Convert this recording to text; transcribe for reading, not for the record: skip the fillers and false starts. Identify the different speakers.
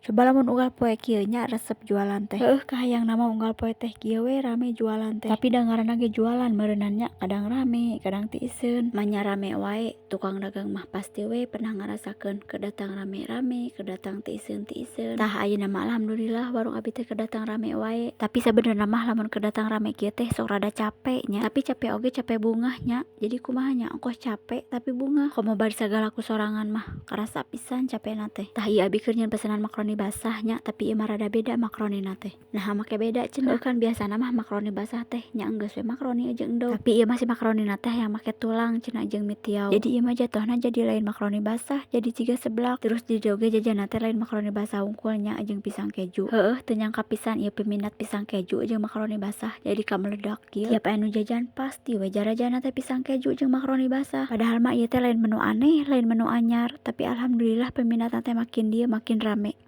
Speaker 1: Coba lamun unggal poe kieu nya resep jualan teh. Heueuh, kahayangna mah unggal poe teh kieu we rame jualan teh, tapi da ngaranna ge jualan meureunan nya, kadang rame kadang tiiseun. Maenya rame wae, tukang dagang mah pasti we pernah ngarasakeun keur datang rame-rame, keur datang tiiseun-tiiseun. Tah, ayeuna mah alhamdulillah warung abi teh keur datang rame wae, tapi sabenerna mah lamun keur datang rame kieu teh sok rada cape nya, tapi cape oge cape bungah nya. Jadi kumaha nya, ongkoh cape tapi bungah, komo bari sagala ku sorangan mah karasa pisan capena teh. Tah, ieu abi keur nyieun pesenan makaroni basah nya, tapi ieu mah rada beda makaronina teh. Naha make beda cenah? Heuh, kan biasana mah makaroni basah teh nya enggeus we makaroni jeung endog, tapi ieu mah si makaronina teh hayang make tulang cenah jeung mie tiaw. Jadi ieu mah jatohna jadi lain makaroni basah, jadi jiga seblak. Terus di dieu oge jajanna teh lain makaroni basah hungkul nya, jeung pisang keju. Heueuh, teu nyangka pisan ieu peminat pisang keju jeung makaroni basah jadi kameledak kieu. Tiap aya nu jajan pasti we jarajana teh pisang keju jeung makaroni basah, padahal mah ieu teh lain menu aneh, lain menu anyar, tapi alhamdulillah peminatna teh makin dieu makin rame.